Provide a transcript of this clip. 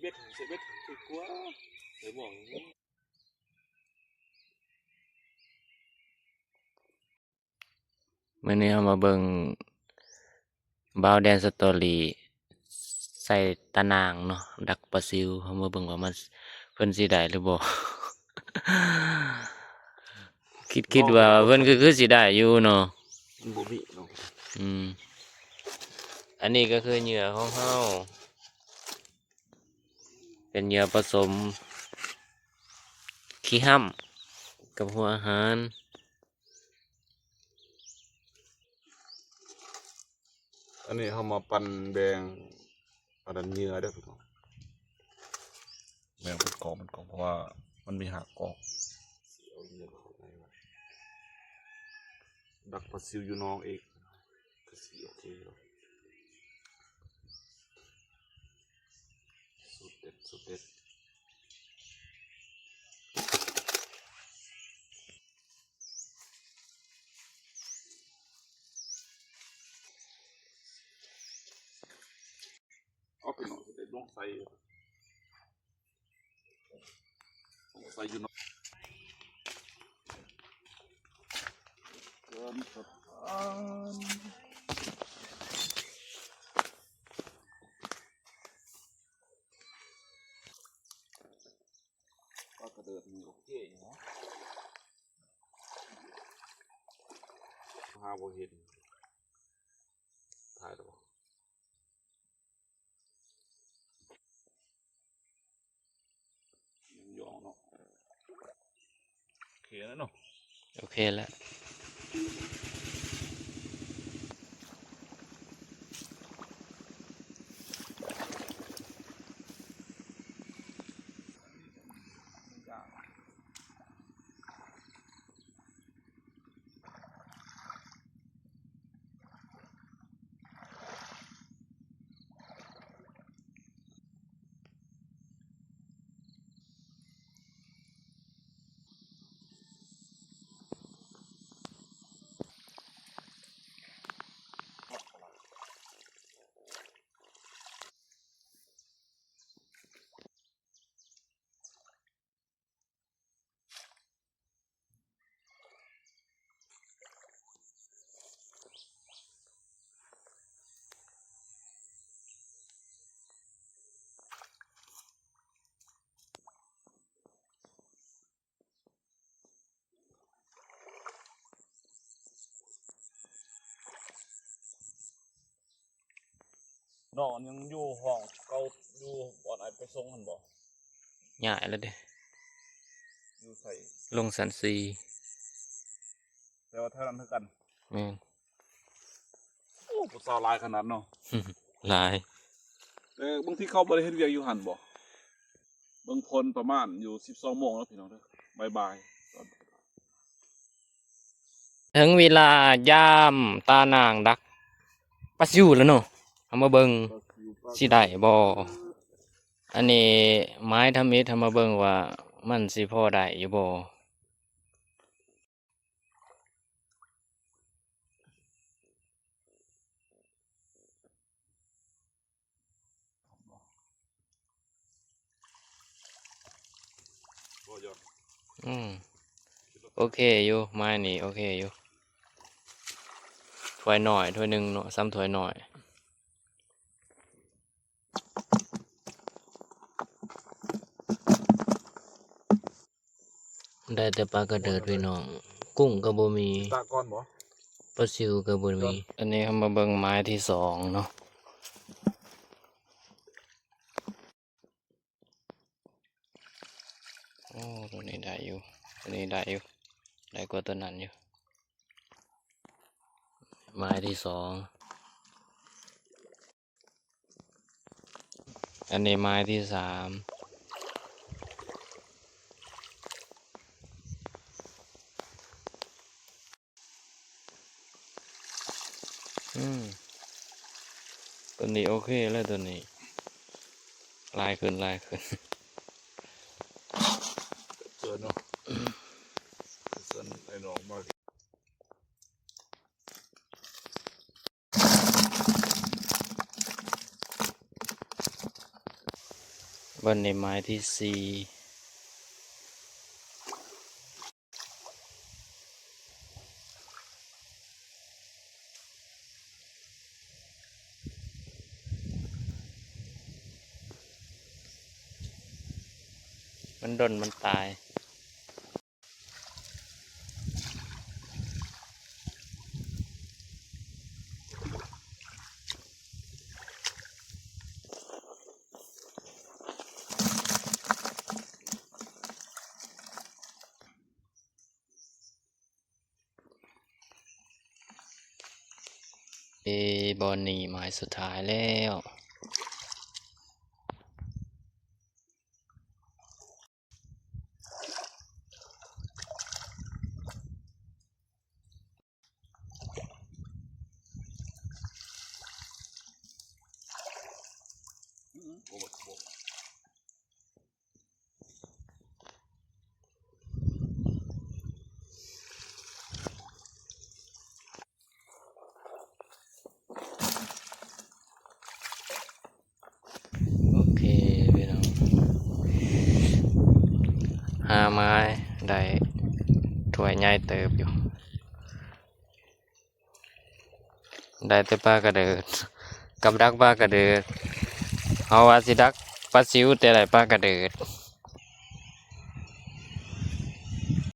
ເບັດ ໃສ່ເບັດຖືກກວ່າ ໃສ່ໝ່ອງ. ມື້ນີ້ເຮົາມາເບິ່ງບ່າວແດນສະຕໍຣີໃສ່ຕາໜ່າງເນາະ ດັກປາຊິວ. ເຮົາມາເບິ່ງວ່າມັນ ເພິ່ນຊິໄດ້ຫຼືບໍ່. ຄິດ ຄິດວ່າເພິ່ນຄື ຄືຊິໄດ້ຢູ່ເນາະ. ມັນບໍ່ມີເນາະ. ອືມ ອັນນີ້ກໍຄືເຫຍື່ອຂອງເຮົາ ເປັນເຫຍື່ອປະສົມຂີ້ຫ້ຳກັບຫົວອາຫານ. ອັນນີ້ເຮົາມາປັ່ນແບ່ງອັນນັ້ນເຫຍື່ອເດີ້ພີ່ນ້ອງ ແບ່ງເປັນກອງເປັນກອງ ເພາະວ່າມັນມີຫ້າກອງ. ດັກປາຊິວຢູ່ໜອງເອງ ຄືຊິໂອເຄຢູ່. ສູດເດັດ ສູດເດັດ. ເອົາໄປໜ້ອຍ ຊິໄດ້ລົງໃສ່ ລົງໃສ່ຢູ່ເນາະ. ເຕີມສະພານ ປາກະເດີດນີ້ໂອເຄຢູ່ນະ ຫາບໍ່ເຫັນ ຖ່າຍແລ້ວບໍ່? ຍອງເນາະ ໂອເຄແລ້ວເນາະ ໂອເຄແລ້ວ. ນ້ອງຍັງຢູ່ຫ້ອງເກົ່າ ຢູ່ບ່ອນອ້າຍໄປສົ່ງຫັ້ນບໍ່? ຍ້າຍແລ້ວເດ້. ຢູ່ໃສ? ລົງຊັ້ນສີ່ ແຕ່ວ່າແຖວນັ້ນຄືກັນ. ແມ່ນ. ໂອ້ ຜູ້ສາວຫຼາຍຂະໜາດເນາະ. ຫຼາຍ. ເອີ ບາງທີເຂົາບໍ່ໄດ້ເຮັດວຽກຢູ່ຫັ້ນບໍ່? ເບິ່ງຜົນປະມານຢູ່ສິບສອງໂມງແລ້ວພີ່ນ້ອງເດີ ບ່າຍໆ. ເຖິງເວລາຍາມຕານາງດັກປາຊິວແລ້ວເນາະ. ເຮົາມາເບິ່ງຊິໄດ້ບໍ່. ອັນນີ້ໝາຍທຳອິດ ເຮົາມາເບິ່ງວ່າມັນຊິພໍໄດ້ຢູ່ບໍ່. ອືມ ໂອເຄຢູ່ ໄມ້ນີ້ໂອເຄຢູ່ ຖ້ວຍນ້ອຍ ຖ້ວຍໜຶ່ງເນາະ ສ່ຳຖ້ວຍນ້ອຍ. ໄດ້ແຕ່ປາກະເດີດພີ່ນ້ອງ ກຸ້ງກໍບໍ່ມີ ຕາກ່ອນບໍ່? ປາຊິວກໍບໍ່ມີ. ອັນນີ້ເຮົາມາເບິ່ງໄມ້ທີສອງເນາະ. ໂອ້ ຕົວນີ້ໄດ້ຢູ່ ຕົວນີ້ໄດ້ຢູ່ ໄດ້ກວ່າຕົວນັ້ນຢູ່ ໄມ້ທີສອງ. ອັນນີ້ໄມ້ທີສາມ. ອືມ ຕົວນີ້ໂອເຄແລ້ວ ຕົວນີ້ຫຼາຍຂຶ້ນ ຫຼາຍຂຶ້ນ. ເກີນເນາະ ເກີນໄອ້ນ້ອງມາ. ໂ ບ່ອນນີ້ໝາຍທີສີ່. ມັນດົນມັນຕາຍ. ເອ ບ່ອນນີ້ໝາຍສຸດທ້າຍແລ້ວ. ໂອເຄພີ່ນ້ອງ ຫາມາໄດ້ຖ້ວຍໃຫຍ່ເຕີບຢູ່. ໄດ້ແຕ່ປາກະເດີດ ກັບດັກປາກະເດີດ. ເຮົາວ່າຊິດັກປາຊິວ ແຕ່ໄດ້ປາກະເດີດ.